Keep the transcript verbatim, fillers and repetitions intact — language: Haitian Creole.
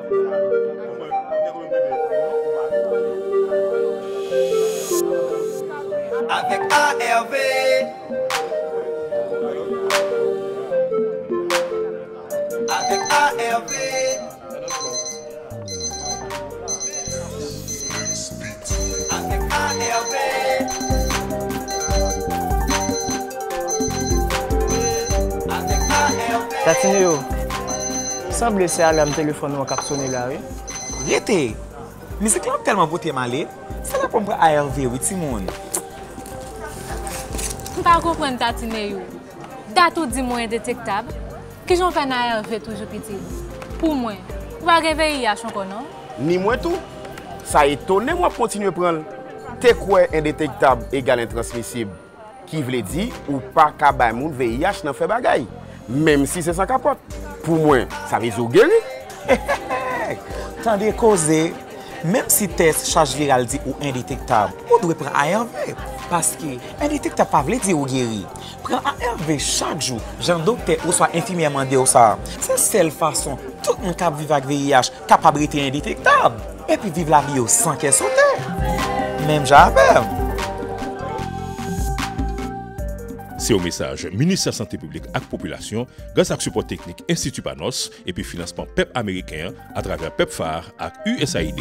Avèk A R V. Avèk A R V. Avèk A R V. Avèk A R V. Tati Neo, sanble se alam telefòn ou an k ap sone la, wi. Rete! Mizik lan ap tèlman pote m ale, se la pou m pran A R V, wi, timoun. M pa konprann Tati Neyou. Dat ou di m ou endetektab. Kijan w fè nan A R V toujou pitit? Pou mwen, ou pa gen V I H ankò non? Ni mwen tou. Sa etone m w ap kontinye pran l. Te kwè endetektab egal entransmisib, ki vle di ou pa ka bay moun V I H nan fè bagay, menm si se san kapòt. Pou mwen, sa vle di ou geri. Tande koze! Menm si tès chaj viral di ou endetektab, ou dwe pran A R V. Paske endetektab pa vle di ou geri. Pran A R V chak jou, jan doktè oswa enfimyè mande w sa. Se sèl fason tout moun k ap viv ak V I H kapab rete endetektab epi viv lavi yo san kè sote. Menm jan avè m. Se yon mesaj Ministè Sante Piblik ak Popilasyon, gras ak sipò teknik Enstiti Panos epi finansman pèp ameriken an atravè PEPFAR ak U S A I D.